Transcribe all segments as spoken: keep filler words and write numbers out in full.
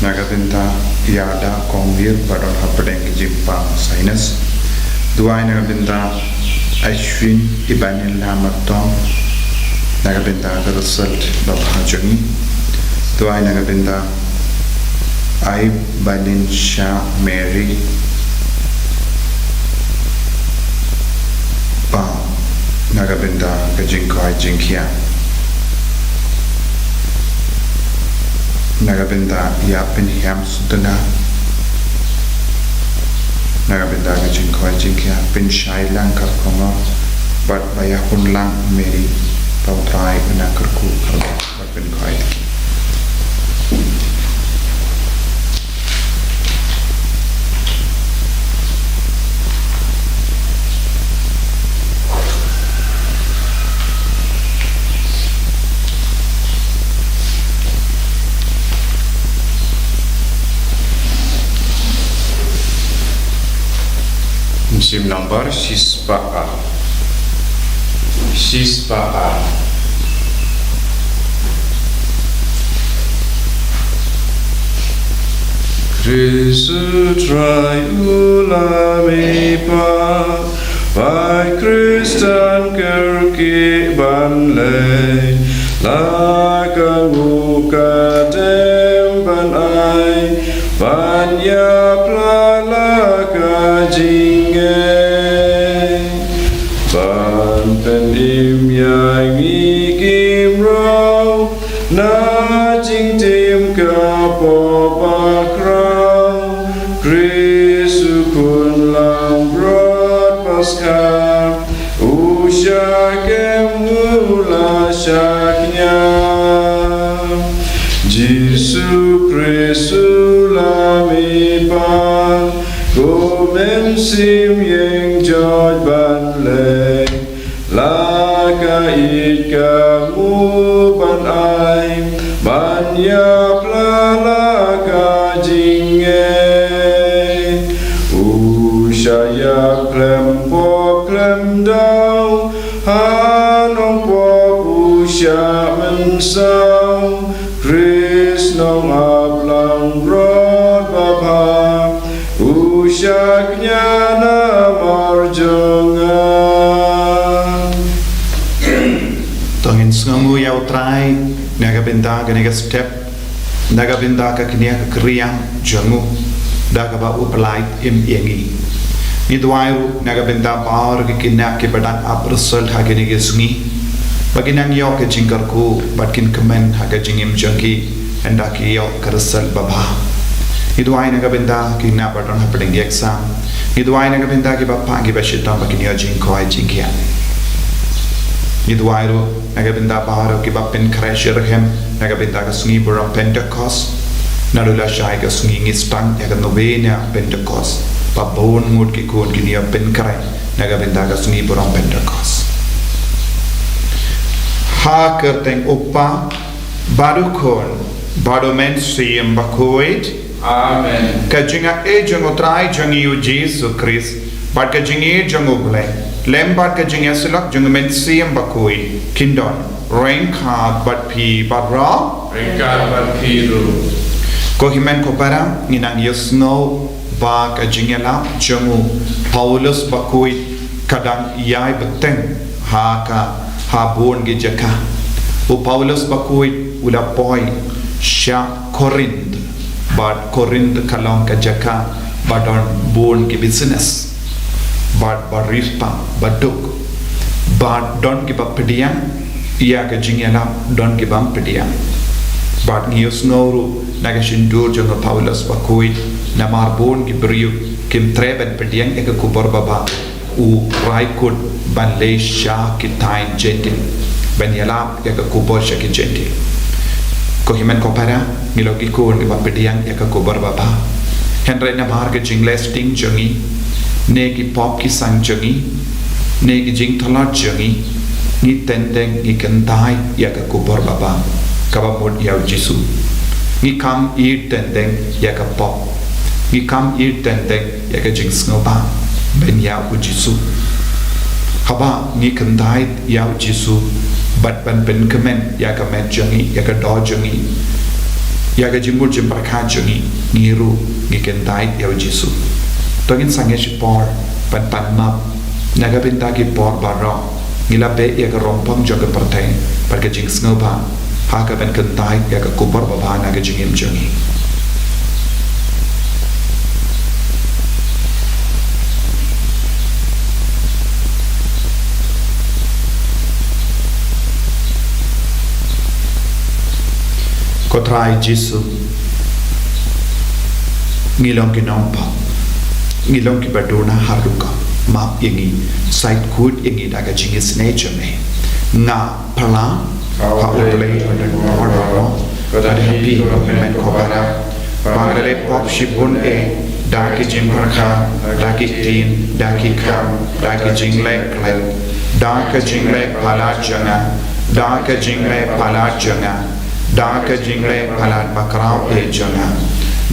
Na ka bynta Ïada Kongwir ba don hapdeng ki jingpang sinus. Duwai na ka bynta Ashwin Ibanil Hamaton. Na ka bynta ka result ba bha jong ngi. Duwai na ka bynta Ai Balin Shah Mary. Ba na ka bynta ka jingkhwai jingkhia. Na ka bynta Ïa Pynhiam Sutnga. Na ka bynta ka jingkhwai jingkhia, pynshai lang ka khongor bad ba ïa hun lang Mary, ba U Trai u nang kyrkhu kyrdoh bad pynkhwai. Mynsiem number shispah ar. Shispah ar. Khrist U Trai u la mihpat, bad Khristan kyrkieh ban leit, la ka nguh ka dem ban ai, ban ïaphla la ka jingngeit, ban pynim ïa ngi ki mraw, na jingtim ka pop bakhraw. Khrist u khun langbrot Paskha, u shah kem u la shah kñia. Jisu Khrist u la mihpat, ko Mynsiem Ïeng jot ban leit, la ka ïit ka nguh ban ai, ban ïaphla la ka jingngeit. U shah ïap khlem pop khlem daw, ha nongpop u shah mynsaw. Khrist nongap langbrot babha, u shah kñia namar jong nga. To ngin sngewnguh ïa U Trai na ka bynta kane ka step, na ka bynta ka kñia ka kñiang jong u, da kaba u pyllait im ïa ngi. Ngi duwai ruh na ka bynta baroh ki khynnah kiba dang ap result ha kine ki sngi, ba kin nang ïoh ka jingkyrkhu bad kin kmen ha ka jingim jong ki, ynda ki ïoh ka result babha. Ngi duwai na ka bynta ki khynnah ba don hapdeng ki exam. Ngi duwai na ka bynta kiba pang kiba shitom ba kin ïoh jingkhwai jingkhia. Ngi duwai ruh na ka bynta baroh kiba pynkhreh shitrhem na ka bynta ka sngi burom Pentecost. Naduh lashai ka sngi ngi sdang ïa ka novena Pentecost, ba bun ngut ki khun kin ïa pynkhreh na ka bynta ka sngi burom Pentecost. Ha ka kyrteng U Kpa, bad U Khun, bad U Mynsiem Bakhuid. Amen. Ka jingaiei jong U Trai jong ngi U Jisu Khrist, bad ka jingïeit jong U Blei, lem bad ka jingïasyllok jong U Mynsiem Bakhuid, kin don ryngkat bad phi baroh. Ryngkat bad phi ruh. Ko hynmen ko para, ngi nang ïohsngew ba ka jingïalap jong u Paulus Bakhuid ka dang ïai bteng ha ka, ha bun ki jaka. U Paulus Bakhuid u la poi sha Korinth, bad Korinth ka long ka jaka ba don bun ki business, bad ba riewspah ba duk, bad don kiba pdiang ïa ka jingïalap, don ki bym pdiang. Bad ngi ïohsngew ruh na ka shyntur jong u Paulus Bakhuid, namar bun ki briew kim treh ban pdiang ïa ka khubor babha, u rai kut ban leit sha ki thaiñ Jentil ban ïalap ïa ka khubor sha ki Jentil. Ko hynmen ko para, ngi long ki khun kiba pdiang ïa ka khubor babha. Hynrei namar ka jingleh sting jong ngi, ne ki pop ki sang jong ngi, ne ki jingtlot jong ngi, ngi teng teng ngi kyntait ïa ka khubor babha kaba mut ïa U Jisu. Ngi kham ïeit teng teng ïa ka pop. Ngi kham ïeit teng teng ïa ka jingsngewbha ban ïa U Jisu. Haba ngi kyntait ïa U Jisu bad ban pynkmen ïa ka met jong ngi, ïa ka doh jong ngi, Ïa ka jingmut jingpyrkhat jong ngi, ngi ruh ngi kyntait ïa u Jisu. To ngin sangeh shipor ban pan map na ka bynta ki por baroh. Ngi la beh ïa ka rongpom jong ka pyrthei bad ka jingsngewbha ha ka ban kyntait ïa ka khubor babha na ka jingim jong ngi. Ko Trai Jisu, ngi long ki nongpop, ngi long kiba duna ha rukom. Map ïa ngi, sait kut ïa ngi da ka jingisynei jong me. Nga pla ha U Blei ba don bor baroh, bad ha phi ko hynmen ko para, ba nga la leh pop shibun eh, da ki jingpyrkhat, da ki ktien, da ki kam, da ki jingleh klet, da ka jingleh palat jong nga, da ka jingleh palat jong nga, da ka jingleh palat bakhraw eh jong nga.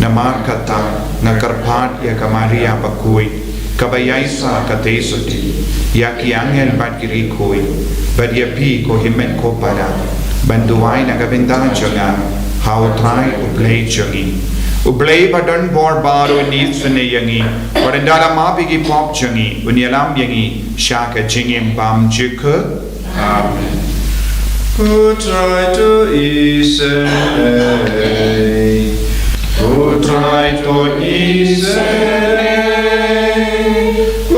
Namar kata nga kyrpad ïa ka Maria bakhuid, kaba ïaisah katei sutei ïa ki angel bad ki riewkhuid, bad ïa phi ko hynmen ko para, ban duwai na ka bynta jong nga ha U Trai U Blei jong ngi. U Blei ba don bor baroh un isynei ïa ngi, bad un da la map ïa ki pop jong ngi, un ïalam ïa ngi sha ka jingim bymjukut. Amen. U Trai to isynei. U Trai to isynei. U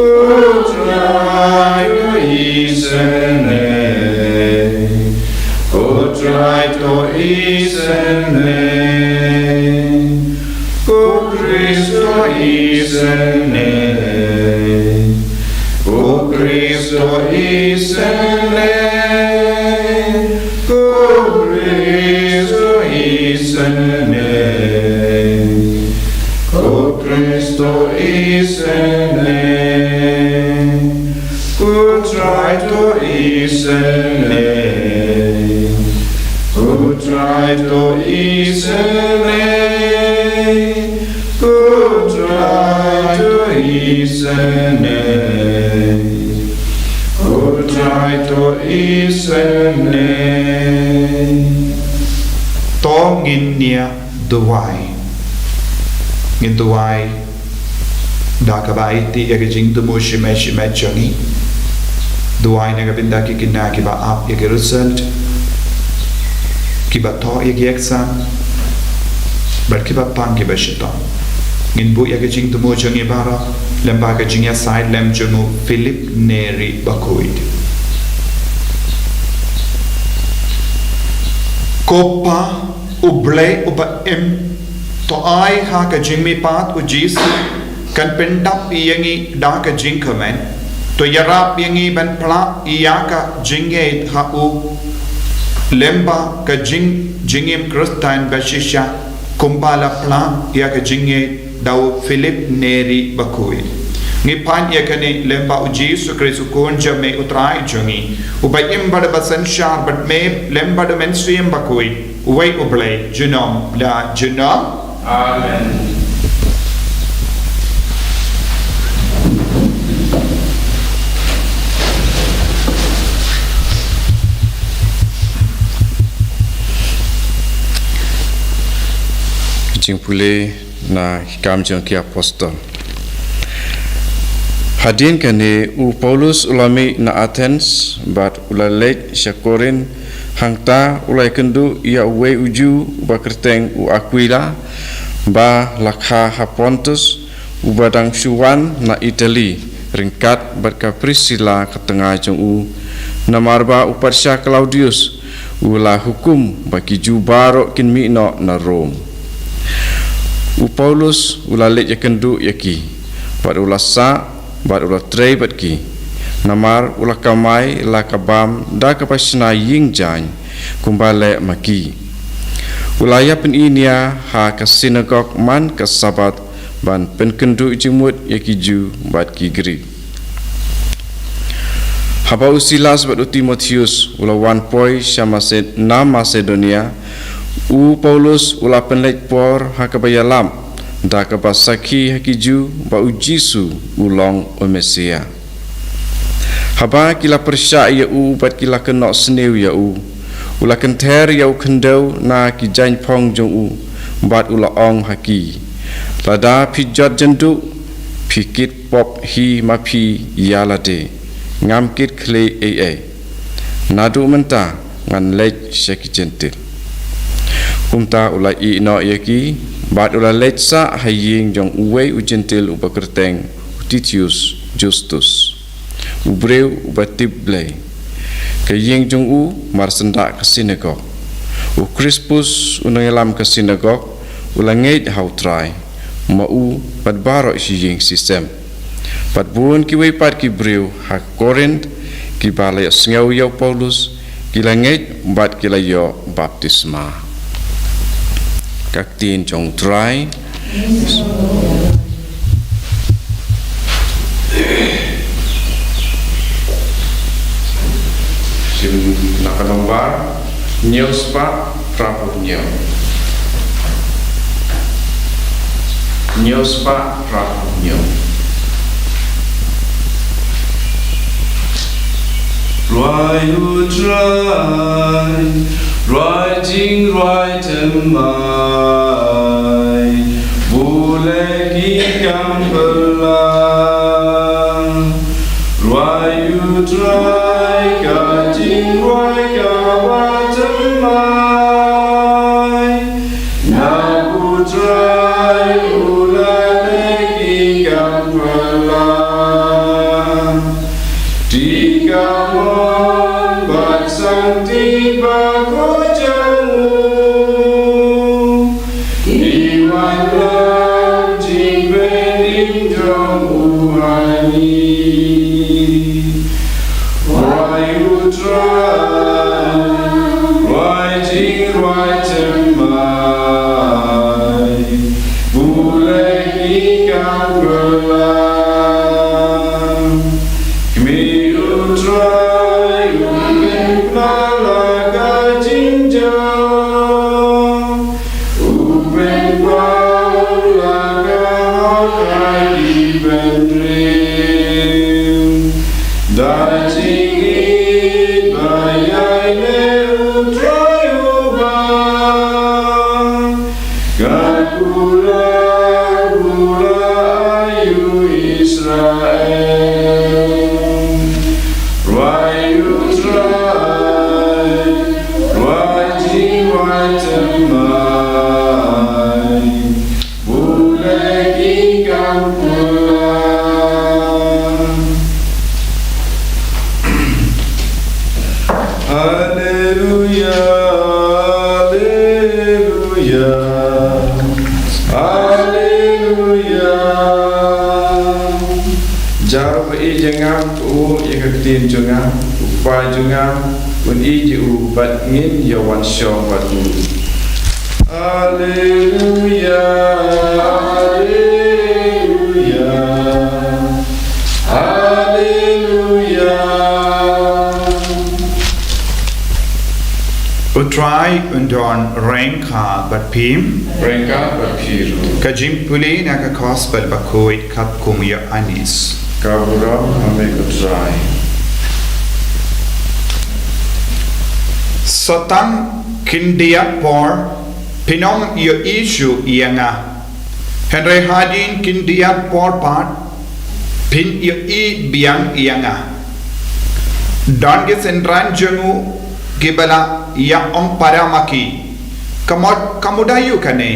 Trai to isynei. U Trai to isynei. U Khrist to isynei. U Khrist to isynei. U Khrist to isynei. U Khrist to isynei. U Trai to isynei. U Trai to isynei. U Trai to isynei. U Trai to isynei. To ngin ïa duwai. Ngin duwai da kaba aiti ïa ka jingthmu shimet shimet jong ngi. Duwai na ka bynta ki khynnah kiba ap ïa ki result, kiba thoh ïa ki exam, bad kiba pang kiba shitom. Ngin buh ïa ka jingthmu jong ngi baroh lyngba ka jingïasaid lem jong u Philip Neri bakhuid. Ko Pa, U Blei uba im, to ai ha ka jingmihpat u Jisu kan pyndap ïa ngi da ka jingkmen. To ïarap ïa ngi ban phla ïa ka jingngeit ha u lyngba ka jing, jingim Khristan ba shisha, kumba la phla ïa ka jingngeit da u Philip Neri bakhuid. Ngi pan ïa kane lyngba u Jisu Khrist u Khun jong me u Trai jong ngi, uba im bad ba synshar bad me lyngba da u Mynsiem Bakhuid, uwei U Blei, junom la junom. Amen. Jingpule na Ki Kam jong ki Apostol. Hadien kane u Paulus u la mih na Athens bad u la leit sha Korinth, hangta u la ïakynduh ïa uwei u Jiw uba kyrteng u Akwila, ba la kha ha Pontus, uba dang shu wan na Itali ryngkat bad ka Prisila ka tnga jong u, namar ba u patsha Klaudius u la hukum ba ki Jiw baroh kin mih noh na Rom. U Paulus u la leit ïakynduh ïa ki, bad u la sah, bad u la trei bad ki, namar u la kamai la ka bam da kaba shna ïing jaiñ, kumba leh ma ki. U la ïa pyni nia ha ka synagog man ka Sabbath ban pynkynduh jingmut ïa ki Jiw bad ki Grik. Haba u Silas bad u Timotheus u la wan poi sha Maced-, na Macedonia, u Paulus u la pynleit por ha kaba ïalap, da kaba sakhi ha ki Jiw ba u Jisu u long u Messiah. Haba ki la pyrshah ïa u bad ki la kynnoh sniew ïa u, u la kynther ïa u khyndew na ki jaiñphong jong u, Bad u la ong ha ki, lada phi jot jynduh, phi kit pop hi ma phi ïa lade, ngam kit khlieh ei ei. Naduh mynta ngan leit sha ki Jentil. Kumta u la ïehnoh ïa ki, bad u la leit sah ha ïing jong uwei u Jentil uba kyrteng u Titius Justus, u briew uba tip Blei. Ka ïing jong u mar syndah ka sinagog. U Krispus u nongïalam ka sinagog u la ngeit ha u Trai, ma u bad baroh shi ïing shi sem. Bad bun kiwei pat ki briew ha Korinth kiba la ïohsngew ïa u Paulus, ki la ngeit bad ki la ïoh baptisma. Ka ktien jong u Trai. Shim na ka nombar hynñiew spah phra phew hynñiew. Hynñiew spah phra phew hynñiew. Rwai u Trai, rwai jingrwai thymmai, bun leh ki kam phylla. Rwai u Trai ka jingrwai kaba thymmai, na u Trai u la leh ki kam phylla. Dei ka mon bad sangti ba ko jong u, i wan lam jingpynïaid jong u ha ngi. Rwai u Trai, rwai jingrwai thymmai, bun leh ki kam phylla. Khmih u Trai u pynkylla ka jingjia, u pynpaw la ka hok ha ki bynriew. Da jingïeit ba ïaineh u Trai uba ka kular bula ïa u Israel. Rwai u Trai, rwai jingrwai thymmai, bun leh ki kam phylla. Haleluya, haleluya, haleluya. Jar ba ïeit ïa nga, u ïa ka ktien jong nga, u Kpa jong nga, un ïeit ïa u bad ngin ïa wan shong bad u. Haleluya, haleluya, haleluya. U Trai un don ryngkat bad phi. Ryngkat bad phi ruh. Ka jingpule na ka Gospel bakhuid katkum u Ïoannis. Ka burom ha me ko Trai. Sa tang khyndiat por phin ym ïohi shuh ïa nga. Hynrei hadien khyndiat por pat phin ïohi biang ïa nga. Don ki synran jong u kiba la ïa ong para ma ki, ka mut, ka mut aïu kane?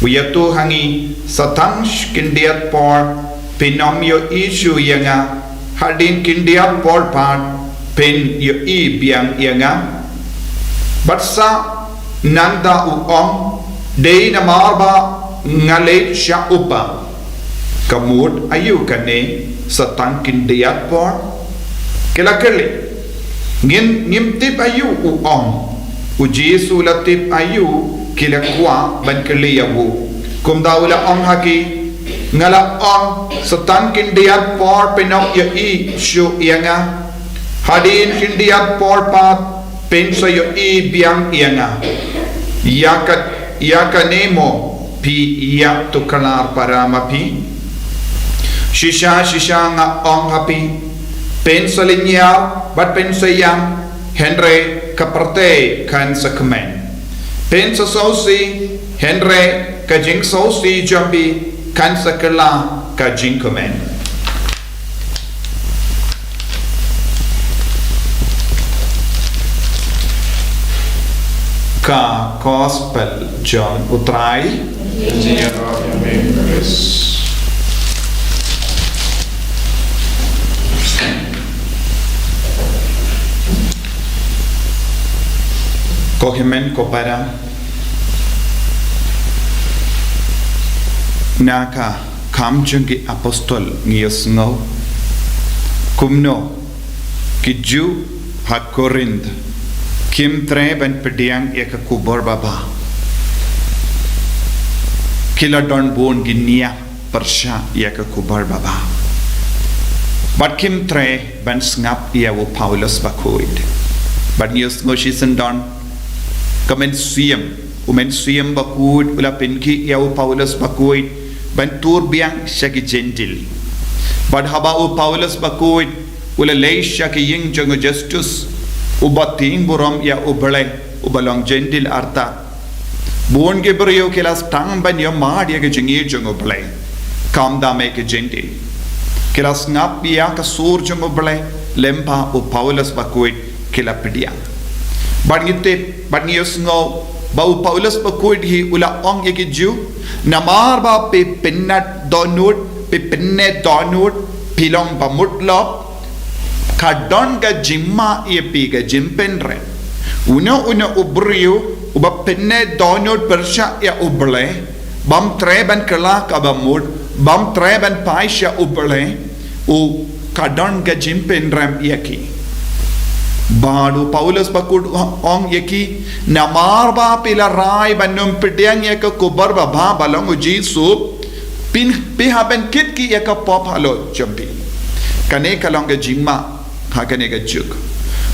U ïathuh ha ngi, sa tang khyndiat por phin ym ïohi shuh ïa nga, hadien khyndiat por pat phin ïohi biang ïa nga. Bad sa nangta u ong, dei namar ba nga leit sha u Kpa. Ka mut aïu kane, sa tang khyndiat por? Ki la kylli. Ngin, ngim tip aïu u ong. U Jisu u la tip aïu ki la kwah ban kylli ïa u. Kumta u la ong ha ki, nga la ong, sa tang khyndiat por phin ym ïohi shuh ïa nga. Hadien khyndiat por pat phin sa ïohi biang ïa nga. Ïa ka, ïa kane mo phi ïa tuklar para ma phi? Shisha, shisha nga ong ha phi, phin sa lynñiaw bad phin sa ïam, hynrei ka pyrthei kan sa kmen. Phin sa sngewsih, Hynrei ka jingsngewsih jong phi kan sa kylla ka jingkmen. Ka Gospel jong U Trai. Ko hynmen ko para, na ka Kam jong ki Apostol ngi ïohsngew kumno ki Jiw ha Korinth kim treh ban pdiang ïa ka khubor babha. Ki la don bun ki niam pyrshah ïa ka khubor babha. Bad kim treh ban sngap ïa u Paulus bakhuid. Bad ngi ïohsngew shisyndon ka mynsiem, u mynsiem bakhuid u la pynkhih ïa u Paulus bakhuid ban tur biang sha ki Jentil. Bad haba u Paulus bakhuid u la leit sha ki ïing jong u Justus, uba tieng burom ïa U Blei, uba long Jentil artat, bun ki briew ki la sdang ban ïohmad ïa ka jingïeit jong U Blei, khamtam ïa ki Jentil. Ki la sngap ïa ka sur jong U Blei lyngba u Paulus bakhuid, ki la pdiang. Bad ngi tip, bad ngi ïohsngew ba u Paulus bakhuid hi u la ong ïa ki Jiw, namar ba phi pynneh dohnud, phi pynneh dohnud, phi long ba mutlop, ka don ka jingma ïa phi, ka jingpynrem. Uno uno u briew uba pynneh dohnud pyrshah ïa U Blei, bym treh ban kylla kaba mut, bym treh ban phai sha U Blei, u, ka don ka jingpynrem ïa ki. Bad u Paulus bakhuid u ong ïa ki, namar ba phi la rai ban ym pdiang ïa ka khubor babha ba long u Jisu, phi, phi hap ban kit ïa ka pop halor jong phi. Kane ka long ka jingma ha kane ka juk.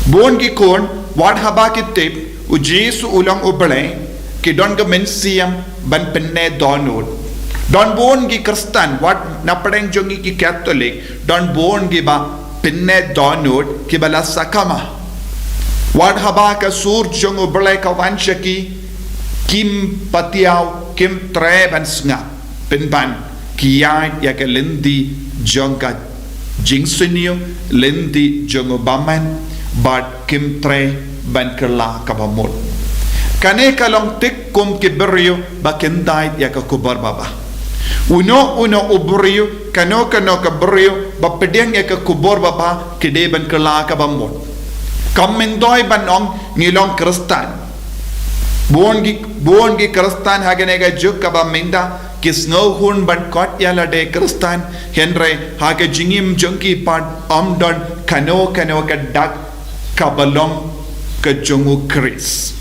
Bun ki khun, wat haba ki tip u Jisu u long U Blei, ki don ka mynsiem ban pynneh dohnud. Don bun ki Khristan, wat na pdeng jong ngi ki Katholik, don bun kiba pynneh dohnud, kiba la sakma. Wat haba ka sur jong U Blei ka wan sha ki, kim patiaw, kim treh ban sngap. Pynban ki ïaid ïa ka lynti jong ka jingsniew, lynti jong u bymman, bad kim treh ban kylla kaba mut. Kane ka long thik kum ki briew ba kyntait ïa ka khubor babha. Uno uno u briew, kano kano ka briew ba pdiang ïa ka khubor babha, ki dei ban kylla kaba mut. Kam myntoi ban ong ngi long Khristan. Bun ki, bun ki Khristan ha kane ka juk kaba mynta ki sngewhun ban khot ïalade Khristan, hynrei ha ka jingim jong ki pat ym don kano kano ka dak kaba long ka jong u Khrist.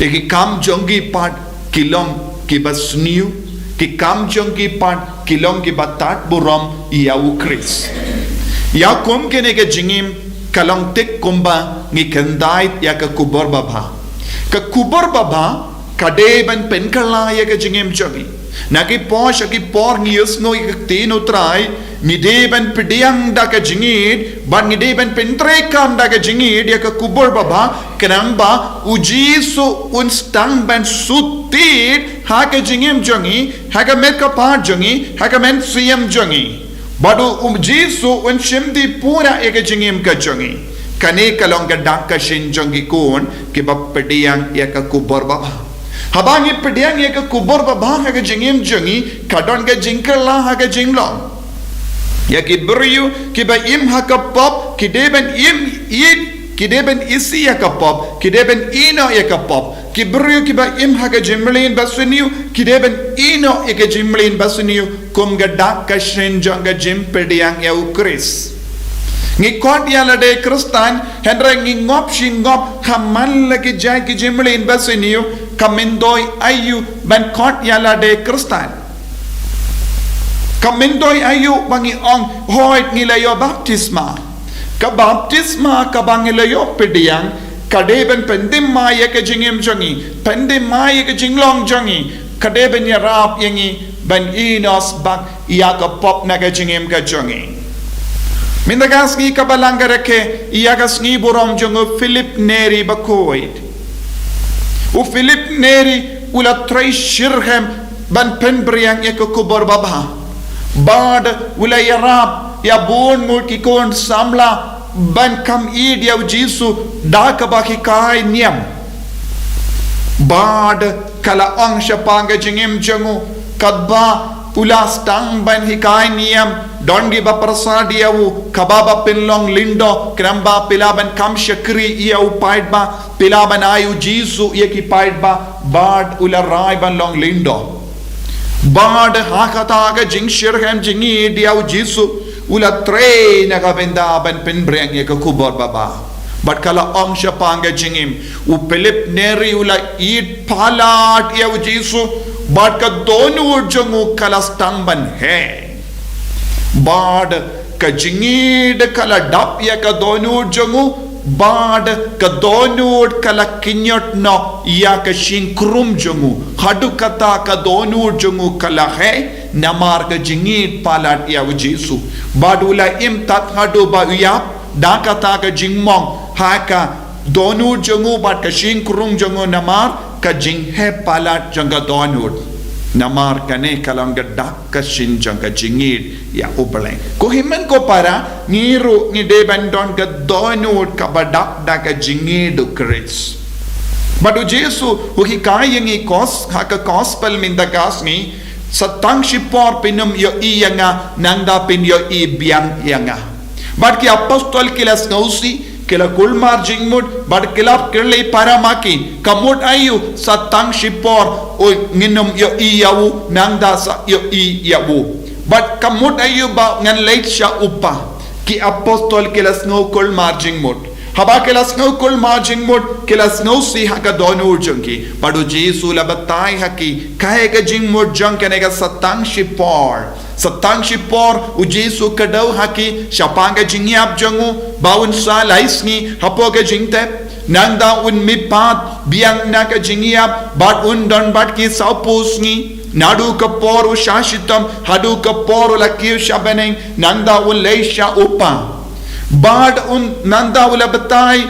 Ïa ki kam jong ki pat ki long kiba sniew, ki kam jong ki pat ki long kiba tad burom ïa u Khrist. Ïa kum kane ka jingim ka long thik kumba ngi kyntait ïa ka khubor babha. Ka khubor babha ka dei ban pynkylla ïa ka jingim jong ngi. Na ki por sha ki por ngi ïohsngew ïa ka ktien u Trai, ngi dei ban pdiang da ka jingïeit, bad ngi dei ban pyntreikam da ka jingïeit ïa ka khubor babha, khnang ba u Jisu un sdang ban sut tied ha ka jingim jong ngi, ha ka met ka phad jong ngi, ha ka mynsiem jong ngi. Bad u, u Jisu un shim dih pura ïa ka jingim ka jong ngi. Kane ka long ka dak ka shin jong ki khun kiba pdiang ïa ka khubor babha. Haba ngi pdiang ïa ka khubor babha ha ka jingim jong ngi, ka don ka jingkylla ha ka jinglong. Ïa ki briew kiba im ha ka pop, ki dei ban im, im, ki dei ban isih ïa ka pop, ki dei ban ïehnoh ïa ka pop. Ki briew kiba im ha ka jingmlien basniew, ki dei ban ïehnoh ïa ka jingmlien basniew kum ka dak ka shin jong ka jingpdiang ïa u Khrist. Ngi khot ïalade Khristan, hynrei ngi ngop shi ngop ha man la ki jait ki jingmlien basniew, ka myntoi aïu ban khot ïalade Khristan. Ka myntoi aïu ba ngi ong, hooid ngi la ïoh baptisma. Ka baptisma kaba ngi la ïoh pdiang, ka dei ban pyndem mai ïa ka jingim jong ngi, pyndem mai ïa ka jinglong jong ngi, ka dei ban ïarap ïa ngi ban ïehnoh sbak ïa ka pop na ka jingim ka jong ngi. Mynta ka sngi kaba lang ka rakhe ïa ka sngi burom jong u Philip Neri bakhuid. U Philip Neri u la trei shitrhem ban pynbring ïa ka khubor babha. Bad u la ïarap ïa bun ngut ki khun samla ban kham ïeit ïa u Jisu da kaba hikai niam. Bad ka la ong shaphang ka jingim jong u, katba u la sdang ban hikai niam, don kiba pyrshah ïa u, kaba ba pynlong lyngdoh, khnang ba phi lah ban kham shakri ïa u paidbah, phi lah ban ai u Jisu ïa ki paidbah, bad u la rai ban long lyngdoh. Bad ha kata ka jingshitrhem jingïeit ïa u Jisu, u la trei na ka bynta ban pynbring ïa ka khubor babha. Bad ka la ong shaphang ka jingim, u Philip Neri u la ïeit palat ïa u Jisu, bad ka dohnud jong u ka la sdang ban heh. Bad ka jingïeit ka la dap ïa ka dohnud jong u, bad ka dohnud ka la kynjot noh ïa ka shynrang jong u. Haduh katta ka dohnud jong u ka la heh, namar ka jingïeit palat ïa u Jisu. Bad u la im tad haduh ba u ïap, da kata ka jingmong, ha ka dohnud jong u bad ka shynrang jong u namar ka jingheh palat jong ka dohnud. Namar kane ka long ka dak ka shin jong ka jingïeit ïa u Blei. Ko hynmen ko para, ngi ruh ngi dei ban don ka dohnud kaba dap da ka jingïeit u Khrist. Bad u Jisu u hikai ïa ngi kos, ha ka gospel mynta ka sngi, sa tang shipor phin ym ïohi ïa nga, nangta phin ïohi biang ïa nga. Bad ki apostol ki la sngewsih, ki la kulmar jingmut, bad ki la kylli para ma ki, ka mut aïu sa tang shipor, u ngin ym ïohi ïa u, nangta sa ïohi ïa u. Bad ka mut aïu ba ngan leit sha u Kpa. Ki apostol ki la sngew kulmar jingmut. Haba ki la sngew kulmar jingmut, ki la sngewsih ha ka dohnud jong ki. Bad u Jisu u la batai ha ki, kaei ka jingmut jong kane ka sa tang shipor. Sa tang shipor, u Jisu u kdew ha ki, shaphang ka jingïap jong u, ba un sa lai sngi, hapoh ka jingtep. Nangta un mihpat, biang na ka jingïap, bad un don bad ki saphew sngi. Naduh ka por u shah shitom, haduh ka por u la kiew sha bneng, nangta un leit sha u Kpa. Bad un, nangta u la batai,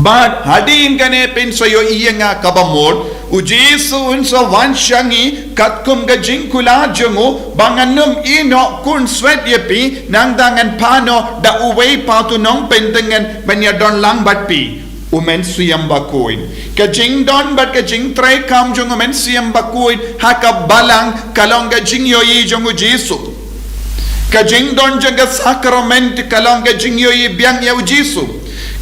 bad hadien kane phin sa ïohi ïa nga kaba mut, u Jisu un sa wan sha ngi, katkum ka jingkular jong u, ba ngan ym ïehnoh khun swet ïa phi, nangta ngan phah noh, da uwei pat u nongpyntngen, ban ïadon lang bad phi. U Mynsiem Bakhuid. Ka jingdon bad ka jingtrei kam jong u Mynsiem Bakhuid, ha ka balang ka long ka jingïohi jong u Jisu. Ka jingdon jong ka sakrament ka long ka jingïohi biang ïa u Jisu.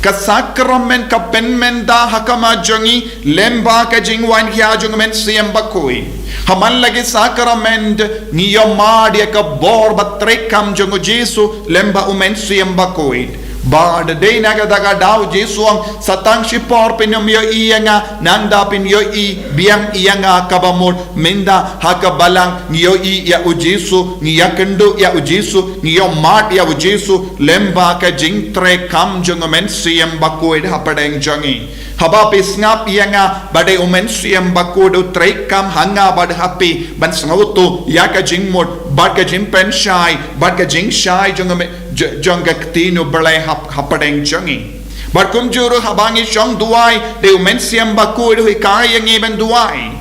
Ka sakrament ka pynmynta ha khmat jong ngi, lyngba ka jingwan khia jong u Mynsiem Bakhuid. Ha man la ki sakrament ngi ïohmad ïa ka bor bad trei kam jong u Jisu, lyngba u Mynsiem Bakhuid. Bad dei na kata ka daw u Jisu u ong sa tang shipor phin ym ïohi ïa nga, nangta phin ïohi biang ïa nga kaba mut, mynta ha ka balang ngi ïohi ïa u Jisu, ngi ïakynduh ïa u Jisu, ngi ïohmad ïa u Jisu, lyngba ka jingtrei kam jong u Mynsiem Bakhuid hapdeng jong ngi. Haba phi sngap ïa nga, ba dei u Mynsiem Bakhuid u trei kam ha nga bad ha phi, ban sngewthuh ïa ka jingmut, bad ka jingpynshai, bad ka jingshai jong ka me-, jo-, jong ka ktien u Blei hap-, hapdeng jong ngi. Bad kumjuh ruh haba ngi shong duwai, dei u Mynsiem Bakhuid u hikai ïa ngi ban duwai.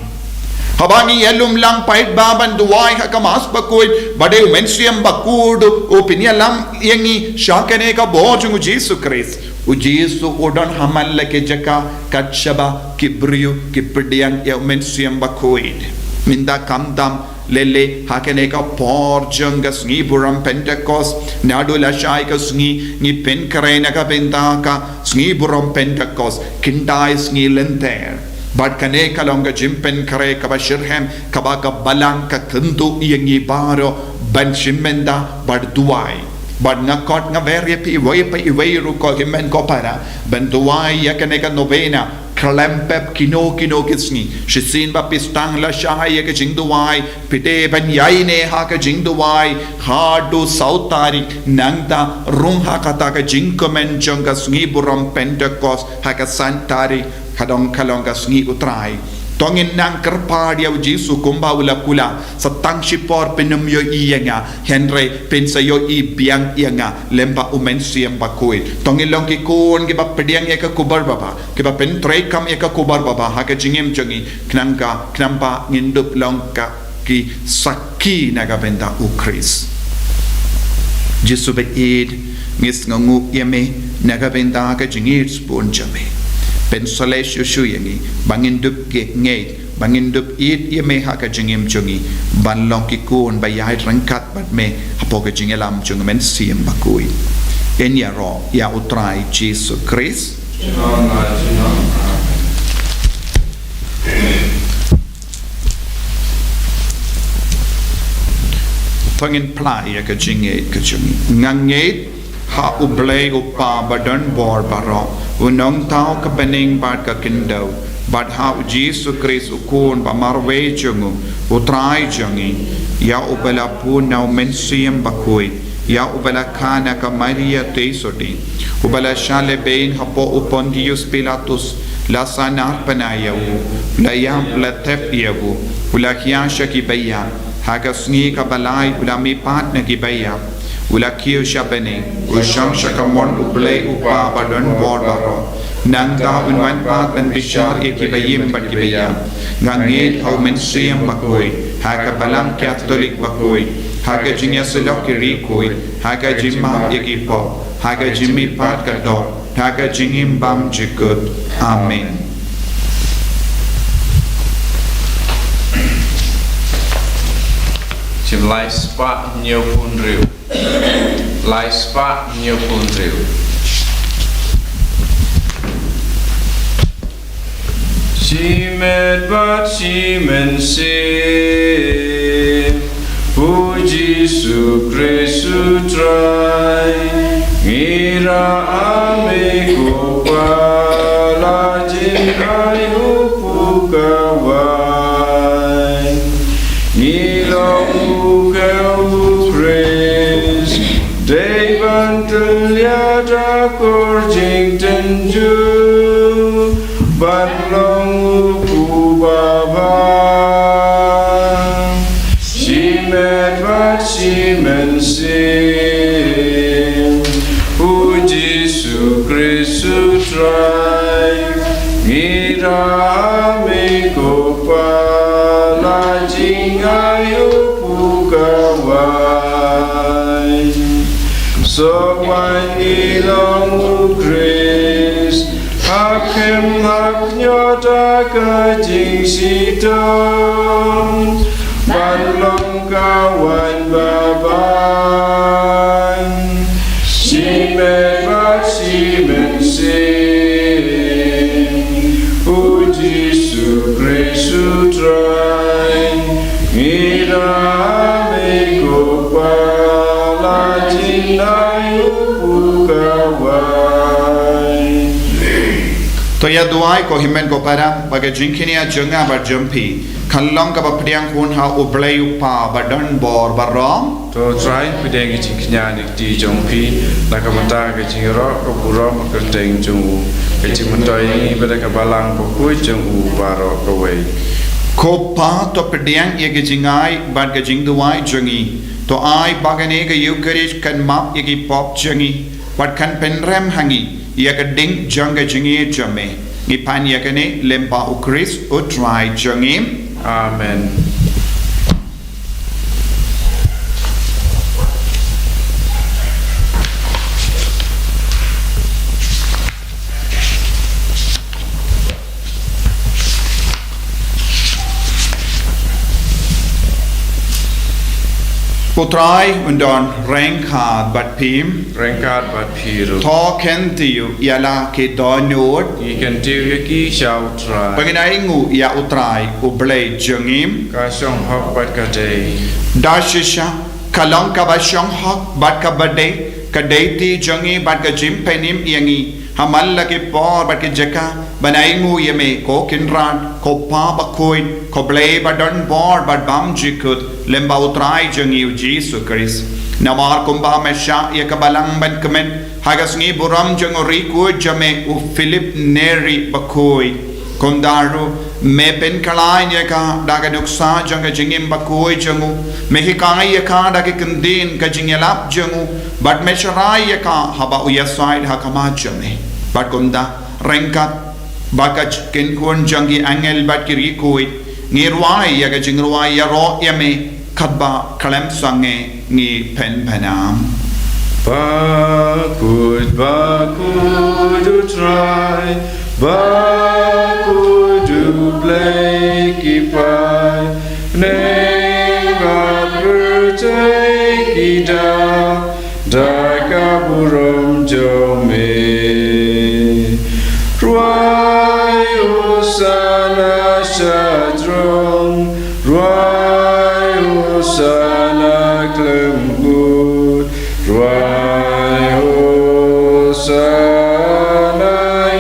Haba ngi ïalum lang paidbah ban duwai ha ka Mass Bakhuid, ba dei u Mynsiem Bakhuid u pynïalam ïa ngi sha kane ka bor jong u Jisu Khrist. U Jisu u don ha man la ki jaka, kat shaba ki briew ki pdiang ïa u Mynsiem Bakhuid. Mynta khamtam lei lei ha kane ka por jong ka sngi burom Pentekost, naduh lashai ka sngi ngi pynkhreh na ka bynta ka sngi burom Pentekost, khyndai sngi lynter. Bad kane ka long ka jingpynkhreh kaba shitrhem, kaba ka balang ka kynduh ïa ngi baroh ban shim bynta bad duwai. Bad nga khot nga wer ïa phi iwei pa iwei ruh ko hynmen ko para, ban duwai ïa kane ka novena, khlem pep kino kino ki sngi. Shisien ba phi sdang lashai ïa ka jingduwai, phi dei ban ïaineh ha ka jingduwai, haduh saw tarik, nangta rung ha kata ka jingkmen jong ka sngi burom Pentekost, ha ka san tarik, ka dang ka long ka sngi u Trai. To ngin nang kyrpad ïa u Jisu kumba u la kular, sa tang shipor phin ym ïohi ïa nga, hynrei phin sa ïohi biang ïa nga lyngba u Mynsiem Bakhuid. To ngin long ki khun kiba pdiang ïa ka khubor babha, kiba pyntreikam ïa ka khubor babha ha ka jingim jong ngi, khnang ka, khnang ba ngin dup long ka ki sakhi na ka bynta u Khrist. Jisu ba ïeit, ngi sngewnguh ïa me na ka bynta ka jingïeit sbun jong me. Pynslem shuh shuh ïa ngi ba ngin dup ngeit, ba ngin dup ïeit ïa me ha ka jingim jong ngi, ban long ki khun ba ïaid ryngkat bad me hapoh ka jingïalam jong u Mynsiem Bakhuid. Yn ïaroh ïa u Trai Jisu Khrist. To ngin phla ïa ka jingngeit ka jong ngi. Nga ngeit ha U Blei U Kpa ba don bor baroh, U Nongthaw ka bneng bad ka khyndew, bad ha U Jisu Khrist U Khun ba marwei jong U, U Trai jong ngi, ïa uba la bun na U Mynsiem Bakhuid, ïa uba la kha na ka Maria Theisotti, uba la shah lehbeiñ hapoh u Pontius Pilatus, la sahnarphna ïa u, la ïap, la thep ïa u, u la khia sha ki baïap, ha ka sngi kaba lai u la mihpat na ki baïap, u la kiew sha bneng, u shong sha kamon U Blei U Kpa ba don bor baroh. Nangta un wan pat ban bishar ïa ki baïm bad ki baïap. Nga ngeit ha U Mynsiem Bakhuid, ha ka Balang Katholik bakhuid, ha ka jingïasyllok ki riewkhuid, ha ka jingmap ïa ki pop, ha ka jingmihpat ka doh, ha ka jingim bymjukut. Amen. Jingim lai spah hynñiewphew hynriew. Lai spah hynñiewphew hynriew. Shimet bad shimynsiem, U Jisu Khrist U Trai, ngi ïarap ïa me ko Kpa, la jingai u pukawai. Ngi long u khiew u Khrist, dei ban tyllia da ka jingtynjuh, ban long u khun babha. Shimet bad shimynsiem, U Jisu Khrist U Trai, ngi ïarap ïa me ko Kpa, la jingai u pukawai. Sngewbha ngi long u Khrist, ha khim ha kynnoh da ka jingshitom, ban long ka waiñ babha. Shimet bad shimynsiem, U Jisu Khrist U Trai, ngi ïarap ïa me ko Kpa, la jingai u pukawai. To ïa duwai ko hynmen ko para, ba ka jingkñia jong nga bad jong phi kan long kaba pdiang hun ha U Blei U Kpa ba don bor baroh. To Trai, pdiang ïa ka jingkñia na ka kti jong phi, na ka bynta ka jingïaroh, ka burom, ka kyrteng jong u, ka jingmyntoi ïa ngi bad ïa ka Balang bakhuid jong u baroh kawei. Ko Kpa, to pdiang ïa ka jingai bad ka jingduwai jong ngi. To ai ba kane ka Eukharist kan map ïa ki pop jong ngi, bad kan pynrem ha ngi ïa ka ding jong ka jingïeit jong me. Ngi pan ïa kane lyngba U Khrist U Trai jong ngi. Amen. U Trai un don ryngkat bad phi. Ryngkat bad phi ruh. To kyntiew ïa la ki dohnud. Ngi kyntiew ïa ki sha U Trai. Ba ngin ainguh ïa U Trai U Blei jong ngi. Ka shong hok bad ka dei. Da shisha ka long kaba shong hok bad kaba dei, ka dei kti jong ngi bad ka jingpynim ïa ngi ha man la ki por bad ki jaka, ban ainguh ïa me ko Kynrad, ko Kpa bakhuid, ko Blei ba don bor bad bymjukut, lyngba U Trai jong ngi U Jisu Khrist. Namar kumba me shah ïa ka balang ban kmen ha ka sngi burom jong u riewkhuid jong me u Philip Neri bakhuid, Kumta ruh, me pynkylla ïa ka da ka nuksa jong ka jingim bakhuid jong u, me hikai ïa ka da ki kyntien ka jingïalap jong u, bad me sharai ïa ka haba u ïasaid ha khmat jong me. Bad kumta, ryngkat bad ka kynkhun jong ki angel bad ki riewkhuid, ngi rwai ïa ka jingrwai ïaroh ïa me, katba khlem sangeh ngi pynpaw. Bakhuid, bakhuid U Trai, bakhuid U Blei ki paid, bneng bad pyrthei ki dap da ka burom jong me. Rwai Hosana sha jrong, rwai Hosana khlem kut, rwai Hosana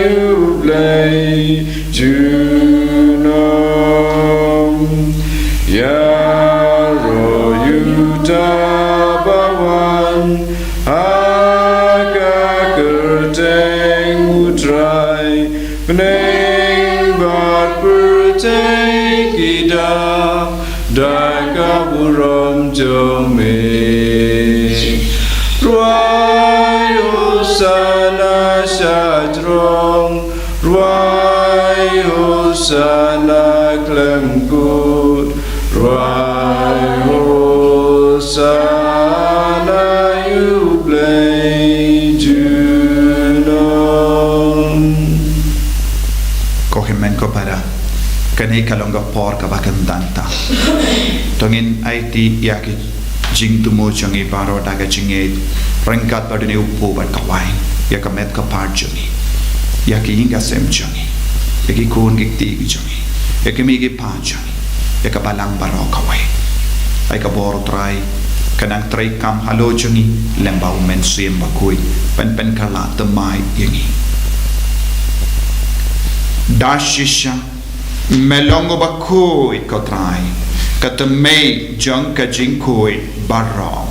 ïa U Blei junom. Ïaroh uta uba wan ha ka kyrteng U Trai, bneng bad pyrthei ki dap da ka burom jong me. Rwai Hosana sha jrong, rwai Hosana khlem kut, rwai Hosana ïa U Blei junom. Ko hynmen ko para, kane ka long ka por kaba kyntang tam. To ngin aiti ïa ki jingthmu jong ngi baroh da ka jingngeit, ryngkat bad une u kpu bad ka waiñ, ïa ka met ka phad jong ngi, ïa ki ïing ki sem jong ngi, ïa ki khun ki kti ki jong ngi, ïa ki kmie ki kpa jong ngi, ïa ka balang baroh kawei. Ai ka bor U Trai ka nang treikam halor jong ngi, lem bad U Mynsiem Bakhuid, ban pynkylla thymmai ïa ngi. Da shisha, me long uba khuid ko Trai, ka thymmei jong ka jingkhuid baroh.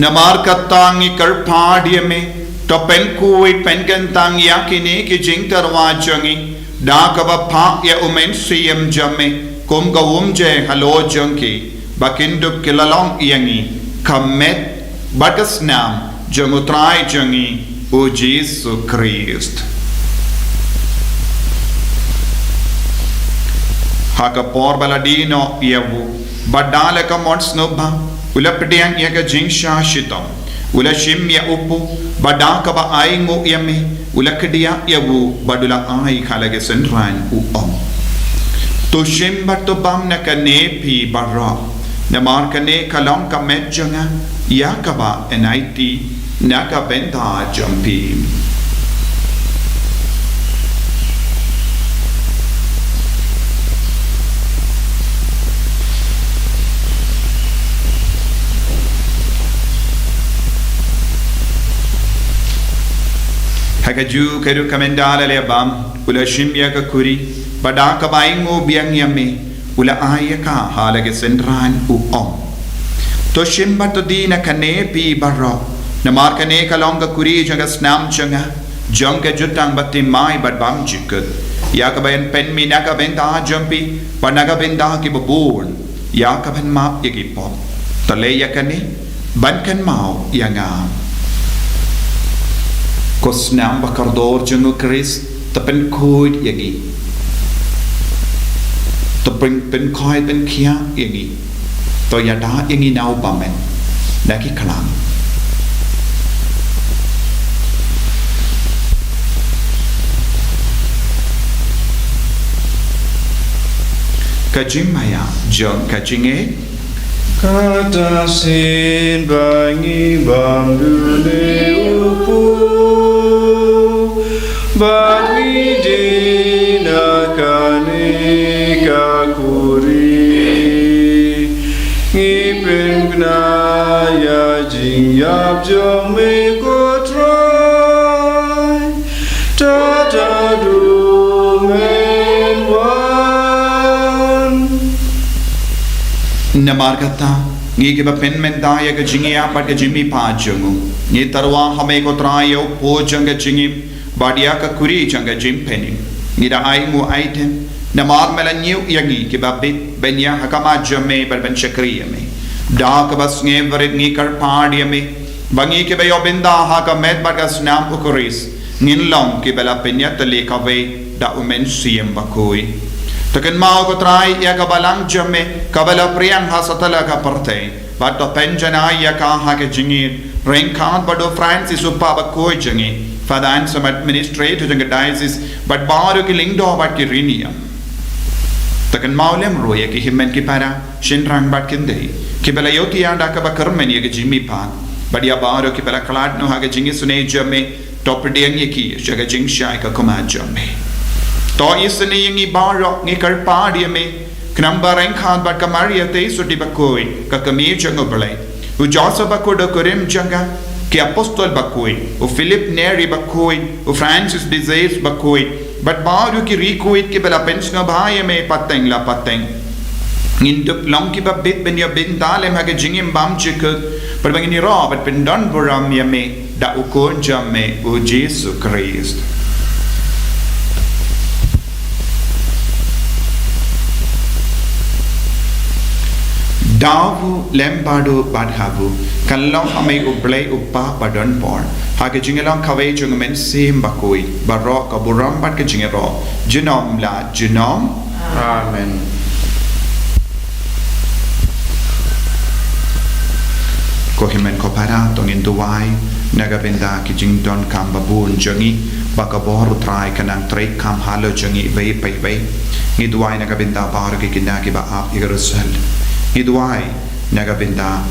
Namar kata ngi kyrpad ïa me, to pynkhuid pynkyntang ïa kine ki jingtyrwa jong ngi, da kaba phah ïa U Mynsiem jong me kum ka umjer halor jong ki, ba kin dup ki la long ïa ngi ka met bad ka snam jong U Trai jong ngi U Jisu Khrist. Ha ka por ba la die noh ïa u, bad da la ka mon sngewbha, u la pdiang ïa ka jingshah shitom, u la shim ïa u kpu, bad da kaba ainguh ïa me, u la kdiah ïa u, bad u la ai ha la ki synran, u ong: To shim bad to bam na kane phi baroh, namar kane ka long ka met jong nga, ïa kaba yn aiti na ka bynta jong phi. Ha kajuh ka ruh, ka mynta la leh bam, u la shim ïa ka khuri, bad da kaba ainguh biang ïa me, u la ai ïa ka ha la ki synran, u ong: To shim bad to die na kane phi baroh, namar kane ka long ka khuri jong ka snam jong nga, jong ka jutang bathymmai bad bymjukut, ïa kaba yn pynmih na ka bynta jong phi bad na ka bynta kiba bun, ïa kaban map ïa ki pop. To leh ïa kane ban kynmaw ïa nga. Ko snam ba kordor jong U Khrist, to pynkhuid ïa ngi, to pyn-, pynkhuid pynkhiah ïa ngi, to ïada ïa ngi na u bymmen na ki khlam. Ka jingmaïa jong ka jingngeit. Kata shisien ba ngi bam da une u kpu, bad ngi die na kane ka khuri, ngi pynkynmaw ïa jingïap jong me ko Trai, tad haduh men wan. Namar kata, ngi kiba pynmynta ïa ka jingïap bad ka jingmihpat jong u, ngi tyrwa ha me ko Trai ïa u kpu jong ka jingim, bad ïa ka kuri jong ka jingpynim. Ngi da ainguh aiti, namar me la ñiew ïa ngi kiba bit ban ïa ha khmat jong me bad ban shakri ïa me. Da kaba sngewbha rit ngi kyrpad ïa me, ba ngi kiba ïoh bynta ha ka met bad ka snam u Khrist, ngin long kiba la pynïatylli kawei da u Mynsiem Bakhuid. To kynmaw ko Trai ïa ka balang jong me kaba la phriang ha satlak ka pyrthei, bad to pynjanai ïa ka ha ka jingïeit ryngkat bad u Francis u Pap bakhuid jong ngi, Father Anselm administrator jong ka diocese, bad baroh ki lyngdoh bad ki riewniam. To kynmaw lem ruh ïa ki hynmen ki para, shynrang bad kynthei, kiba la ïohthiah da kaba kyrmen ïa ka jingmihpat, bad ïa baroh kiba la khlad noh ha ka jingisynei jong me, to pdiang ïa ki sha ka jingshai ka khmat jong me. To isynei ïa ngi baroh, ngi kyrpad ïa me, khnang ba ryngkat bad ka Maria Theisotti bakhuid, ka kmie jong u Blei, u Joseph bakhuid u kurim jong ka, ki apostol bakhuid, u Philip Neri bakhuid, u Francis de Sales bakhuid, bad baroh ki riewkhuid kiba la pynsngewbha ïa me pateng la pateng, ngin dup long kiba bit ban ïoh bynta lem ha ka jingim bymjukut, bad ba ngin ïaroh bad pyndonburom ïa me da u Khun jong me u Jisu Khrist. Da u lem bad u bad ha u, kan long ha me u Blei u Kpa badonbor, ha ka jinglong kawei jong u Mynsiem Bakhuid, baroh ka burom bad ka jingïaroh, junom la junom. Amen. Ko hynmen ko para, to ngin duwai na ka bynta ki jingdonkam babun jong ngi, ba ka bor u Trai kan nang treikam halor jong ngi iwei pa iwei. Ngi duwai na ka bynta baroh ki kynja kiba ap ïa ka result. Ngi duwai na ka bynta,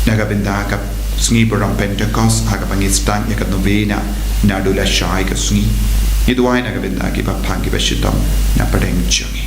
na ka bynta ka sngi burom Pentekost, ha kaba ngi sdang ïa ka novena naduh lashai ka sngi. Ngi duwai na ka bynta kiba phang kiba shitom na pdeng jong ngi.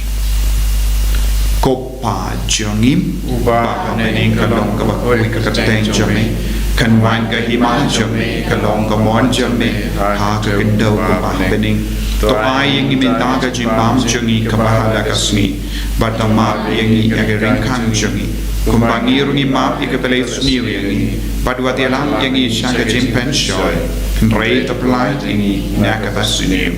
Ko Pa jong ngi uba ha bneng, ka long kaba khuid ka kyrteng jong me. Kan wan ka hima jong me, ka long ka mon jong me ha ka khyndew kumba ha bneng. To ai ïa ngi mynta ka jingbam jong ngi kaba ha la ka sngi. Bad to map ïa ngi ïa ki ryngkang jong ngi, kumba ngi ruh ngi map ïa kiba la isniew ïa ngi. Bad wat ïalam ïa ngi sha ka jingpynshoi, hynrei to pyllait ïa ngi na kaba sniew.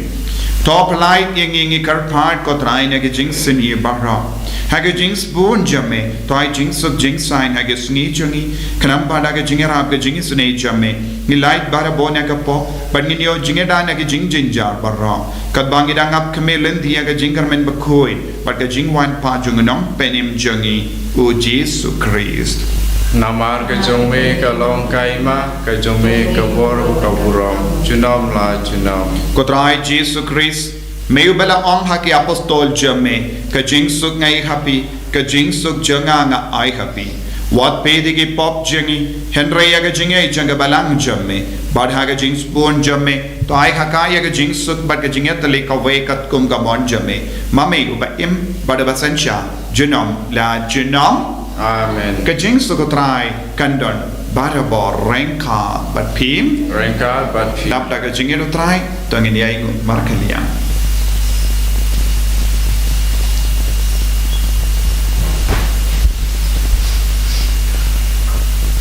To pyllait ïa ngi, ngi kyrpad ko Trai, na ka jingsniew baroh. Ha ka jingsbun jong me, to ai jingsuk jingsaiñ ha ka sngi jong ngi, khnang ba da ka jingïarap ka jingisynei jong me, ngin lait barabor na ka pop, bad ngin ïoh jingïada na ka jingjynjar baroh. Katba ngi dang ap khmih lynti ïa ka jingkyrmen bakhuid bad ka jingwan pat jong u Nongpynim jong ngi, u Jisu Khrist. Namar ka jong me ka long ka hima, ka jong me ka bor, ka burom, junom la junom. Ko Trai Jisu Khrist, me uba la ong ha ki apostol jong me, ka jingsuk nga ai ha phi, ka jingsuk jong nga nga ai ha phi. Wat peit ïa ki pop jong ngi, hynrei ïa ka jingïeit jong ka balang jong me. Bad ha ka jingsbun jong me, to ai ha ka ïa ka jingsuk bad ka jingïatylli kawei katkum ka mon jong me. Ma me uba im bad uba synshar, junom la junom. Amen. Ka jingsuk u Trai kan don barabor ryngkat bad phi. Ryngkat bad phi. Dap da ka jingïeit u Trai, to ngin ïa ainguh markylliang.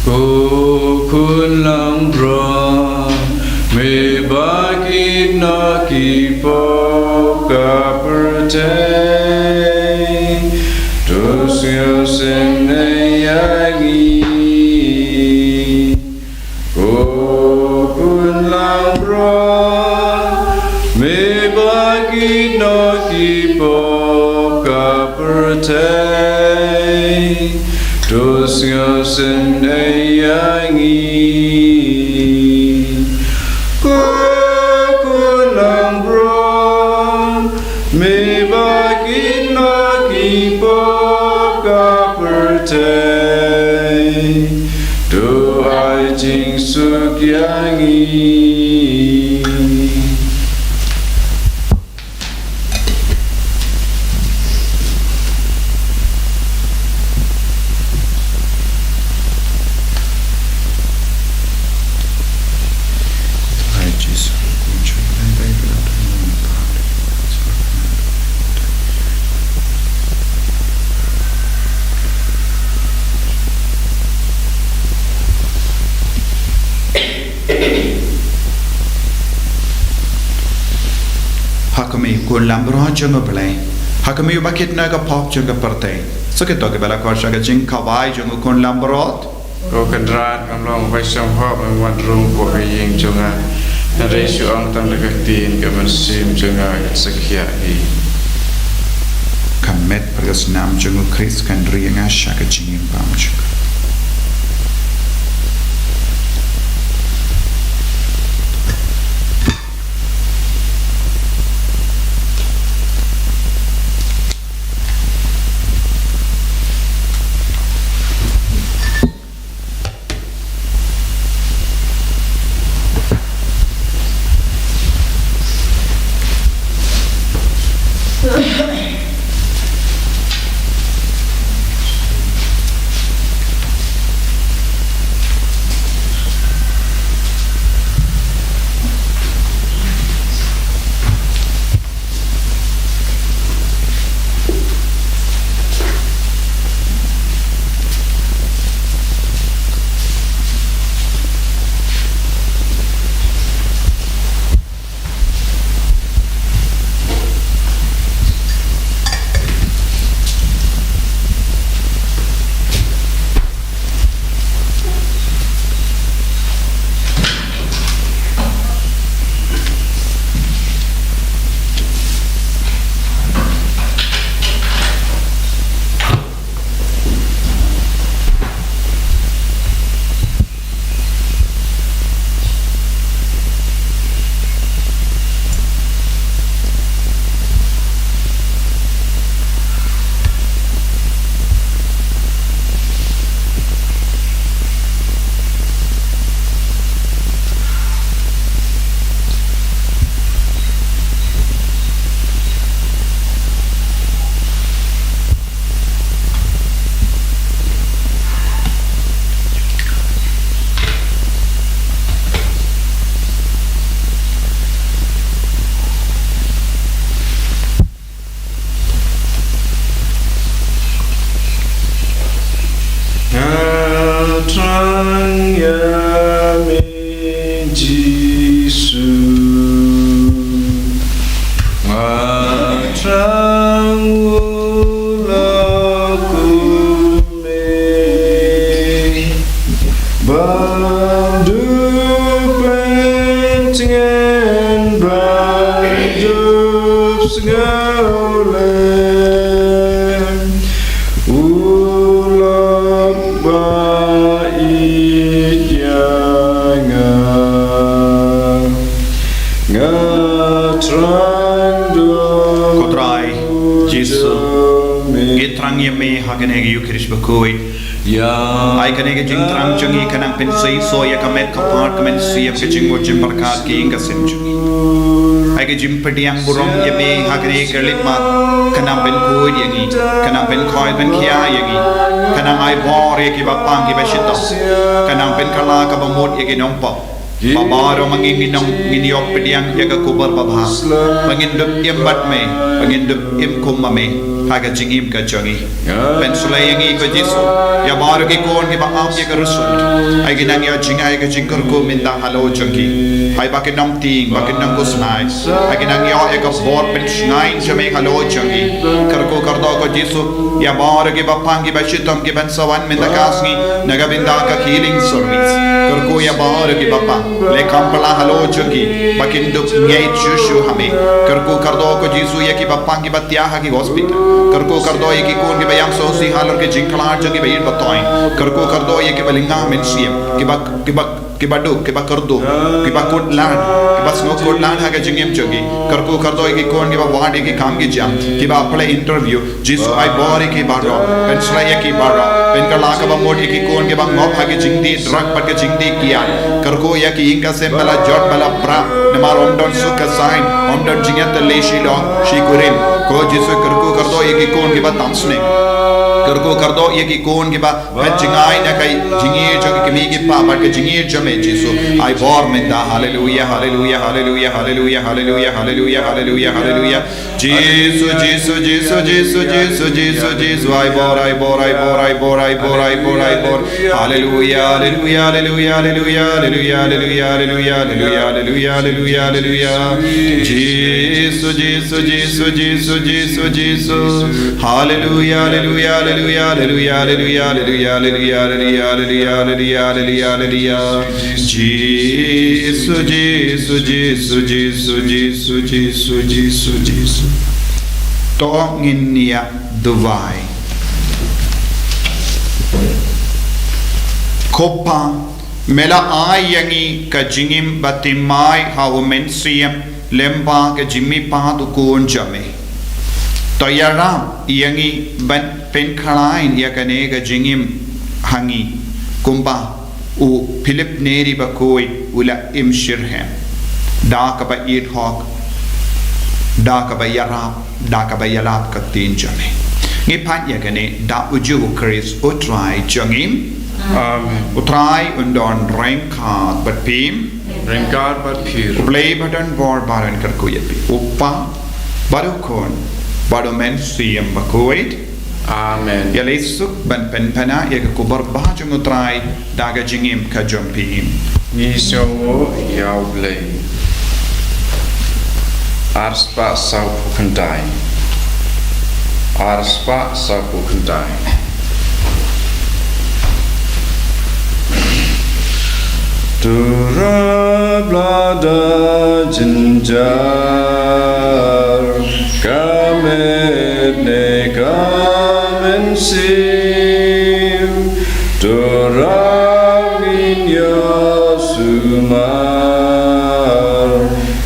Ko Khun langbrot, me ba kit noh ki pop ka pyrthei, to sngewsynei ïa ngi. Ko Khun langbrot, me ba kit noh ki pop ka pyrthei, to sngewsynei ïa ngi. Ko Khun langbrot, me ba kit noh ki pop ka pyrthei, to ai jingsuk ïa ngi. Me u khun langbrot jong U Blei, ha ka me uba kit na ka pop jong ka pyrthei. Sa kito kiba la khot sha ka jingkhawai jong u khun langbrot. Ko Kynrad, ngam long uba sngewhok ban wan rung hapoh ka ïing jong nga. Hynrei shu ong tang da ka ktien, ka mynsiem jong nga kan sa khiah hi. Ka met bad ka snam jong U Khrist kan ri ïa nga sha ka jingim bymjukut. Nga thrang ïa me Jisu. Nga thrang u lok kum me. Ban duh pyntngen ban dup sngewlem. U lok ba ïeit ïa nga. Nga thrang duh. Ko Trai Jisu, ngi thrang ïa me ha kane ka Eukharist bakhuid. Ai kane ka jingthrang jong ngi kan nang pynseisoh ïa ka met ka phad ka mynsiem, ka jingmut jingpyrkhat, ka ïing ka sem jong ngi. Ai ka jingpdiang burom ïa me ha kane ka leit mat kan nang pynkhuid ïa ngi, kan nang pynkhoi pynkhia ïa ngi, kan nang ai bor ïa kiba pang kiba shitom, kan nang pynkylla kaba mut ïa ki nongpop. Ba baroh ma ngi ngin ong, ngin ïoh pdiang ïa ka khubor babha ba ngin dup im bad me, ba ngin dup im kum ma me ha ka jingim ka jong ngi. Pynslem ïa ngi ko Jisu, ïa baroh ki khun kiba ap ïa ka riewspah. Ai ki nang ïoh jngai ka jingkyrkhu mynta halor jong ki. Ai ba kin nang tieng, ba kin nang khuslai. Ai ki nang ïoh ïa ka bor pynshngaiñ jong me halor jong ki. Kyrkhu kyrdoh ko Jisu, ïa baroh kiba pang kiba shitom kiban sa wan mynta ka sngi na ka bynta ka healing service. Kyrkhu ïa baroh kiba pang, leh kham pla halor jong ki ba kin dup ngeit shuh shuh ha me. Kyrkhu kyrdoh ko Jisu ïa kiba pang kiba thiah ha ki hospital. Kyrkhu kyrdoh ïa ki khun kiba ïam sngewsih halor ki jingkhlad jong ki ba ïeit ba toiñ. Kyrkhu kyrdoh ïa kiba lyngkha mynsiem, kiba, kiba kiba duk, kiba kyrduh, kiba kut lad, kiba sngewkut lad ha ka jingim jong ki. Kyrkhu kyrdoh ïa ki khun kiba wad ïa ki kam ki jam, kiba apply interview. Jisu ai bor ïa ki baroh, pynslem ïa ki baroh, pynkylla kaba mut ïa ki khun kiba ngop ha ka jingdie drug bad ka jingdie kiad. Kyrkhu ïa ki ïing ka sem ba la jot ba la prah, namar ym don suk ka saiñ, ym don jingïatylli shilliang shi kurim. Ko Jisu kyrkhu kyrdoh ïa ki khun kiba tam sneng. Kyrkhu kyrdoh ïa ki khun kiba phet jngai na ka jingïeit jong ki kmie ki kpa bad ka jingïeit jong me Jisu. Ai bor mynta. Haleluia, haleluia, haleluia, haleluia, haleluia, haleluia, haleluia. Jisu, Jisu, Jisu, Jisu, Jisu, Jisu, Jisu. Ai bor, ai bor, ai bor, ai bor, ai bor, ai bor, ai bor. Haleluia, haleluia, haleluia, haleluia. Jisu, Jisu, Jisu, Jisu, Jisu, Jisu. Haleluia, haleluia, haleluia, haleluia. Jisu, Jisu, Jisu, Jisu, Jisu, Jisu, Jisu, Jisu. To ngin ïa duwai. Ko Pa, me la ai ïa ngi ka jingim ba thymmai ha u Mynsiem lem bad ka jingmihpat u Khun jong me. To ïarap ïa ngi ban pynkhlaiñ ïa kane ka jingim ha ngi, kumba u Philip Neri bakhuid u la im shitrhem da kaba ïeit hok, da kaba ïarap, da kaba ïalap ka ktien jong me. Ngi pan ïa kane da u Jisu Khrist u Trai jong ngi. Amen. U Trai un don ryngkat bad phi. Ryngkat bad phi. U Blei ba don bor ba don kyrkhu ïa phi. U Kpa bad u Khun bad u Mynsiem bakhuid. Amen. Ïaleh suk ban pynpaw ïa ka khubor ba jong u Trai da ka jingim ka jong phi. Ngi sngew ïa u Blei. Arspah sawphew khyndai. Arspah sawphew khyndai. To rap lada jynjar ka met ne ka mynsiem, to rap ngin ïa sumar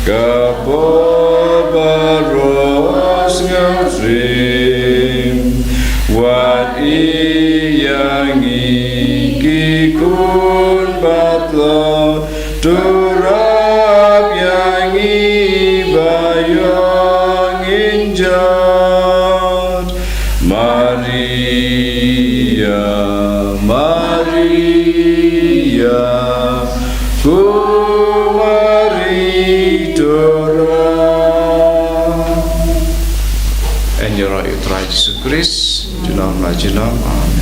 ka por baroh sngewsih. Wat ïa ngi ki khun batlot, to rap ïa ngi ba ïoh ngin jot. Maria, Maria, ko Maria to rap. Yn ïaroh ïa u Trai Jisu Khrist junom la junom. Amen.